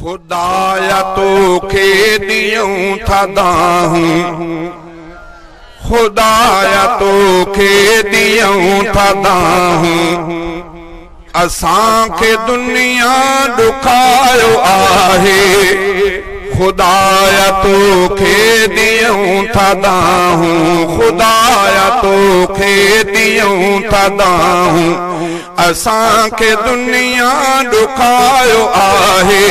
خدايا توکي ڏيون ٿا دانهون خدايا توکي ڏيون ٿا دانهون اسان کي دنيا ڏکايو آهي خدايا توکي ڏيون ٿا دانهون خدايا توکي ڏيون ٿا دانهون اسان کي دنيا ڏکايو آهي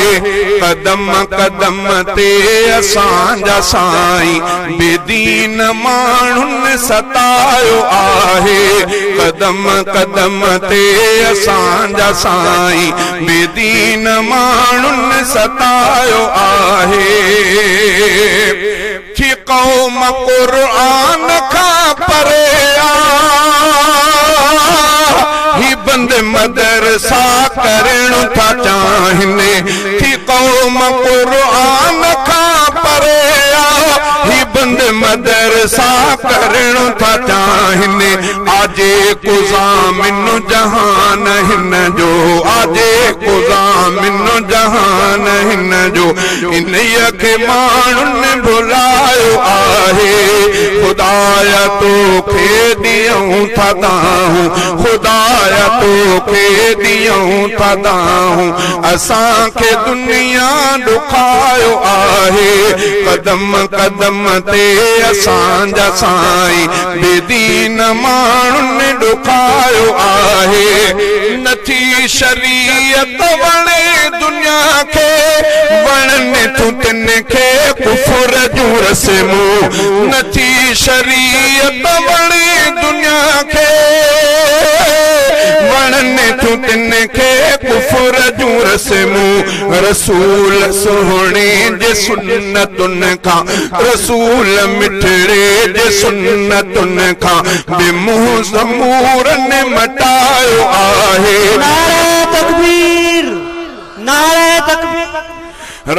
قدم قدم تي اسان جا سائين بي دين ماڻهن ستايو آهي قدم قدم تي اسان جا سائين بي دين ماڻهن ستايو آهي ٿي قوم قرآن کان پري آ هي بند مدرسا ڪرڻ ٿا چاهن ٿي قوم قرآن کان پري آ هي بند مدرسا ڪرڻ ٿا چاهن آجي ڪو ضامن جهان هن جو آجي ڪو ضامن جهان هن جو انهيء کي ماڻهن ڀلايو آهي. خدايا توکي ڏيون ٿا دانهون، خدايا توکي ڏيون ٿا دانهون، اسان کي دنيا ڏکايو آهي. قدم قدم تي اسان جا سائين بي دين ماڻهن ڏکايو آهي. نٿي شريعت وڻي دنيا کي وڻن ٿيون تن کي ڪفر جون رسمون نه ٿي شريعت وڻي دنيا کي وڻن ٿيون تن کي ڪفر جون رسمون رسول سهڻي جي سنتن کان رسول مٺڙي جي سنتن کان به منهن سمورن مٽايو آهي. نعرہ تڪبير نعرہ تڪبير.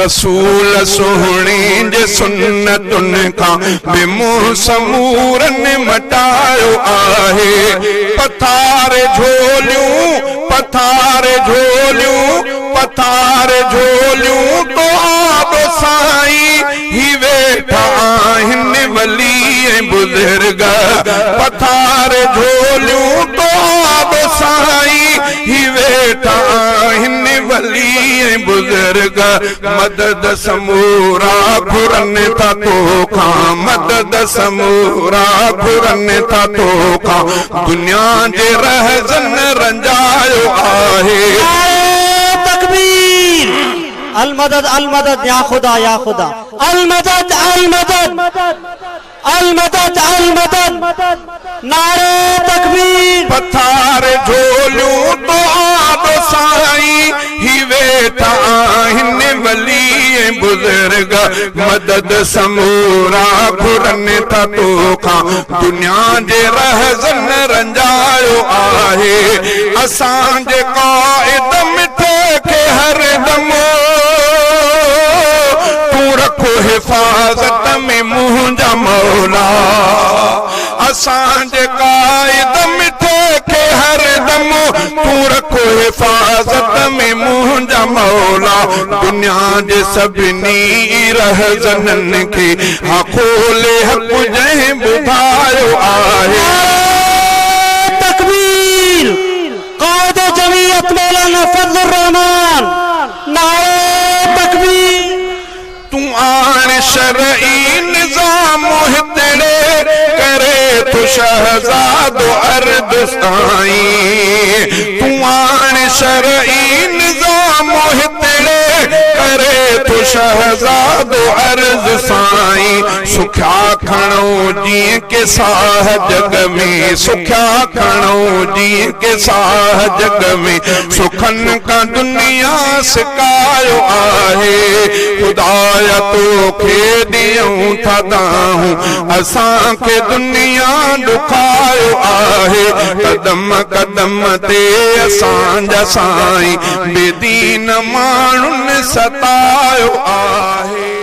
رسول سهڻي جي سنتن کان به منهن سمورن مٽايو آهي. پٿار جهوليون پٿار جهوليون پٿار جهوليون تو آڏو سائين هي ويٺا آهن ولي ۽ بزرگ پٿار جهوليون تو آڏو سائين هي ويٺا آهن ولي ۽ بزرگ مدد سمورا گهرن ٿا توکان مدد سمورا گهرن ٿا توکان دنيا جي رهزن رنجايو آهي. نعري تڪبير المدد المدد يا خدا يا خدا المدد المدد المدد المدد نعري تڪبير. پٿار جهوليون تو آڏو سائين هي ويٺا آهن ولي ۽ بزرگ مدد سمورا گهرن ٿا توکان دنيا جي رهزن رنجايو آهي اسان جي قائد مٺي کي هردم تون رک حفاظت ۾ منهنجا مولا اسان جي قائد مٺي کي هردم تون رک حفاظت ۾ منهنجا مولا دنيا جي سڀني رهزنن کي ها کولي حق جنهن ٻڌايو آهي. نعرہ تڪبير قائد جمعيت مولانا فضل الرحمان نعرہ تڪبير. تون آڻ شرعي نظام هتڙي ڪري ٿو شهزادو عرض سائين تون آڻ شرعي نظام هتڙي ڪري ٿو شهزادو عرض سائين سکيا کڻو جيئن ڪي ساهه جڳ ۾ سکيا کڻو جيئن ڪي ساهه جڳ ۾ سکن کان دنيا سڪايو آهي خدايا توکي ڏيون ٿا دانهون اسان کي دنيا ڏکايو آهي قدم قدم تي اسان جا سائين بي دين ماڻهن ستايو آهي.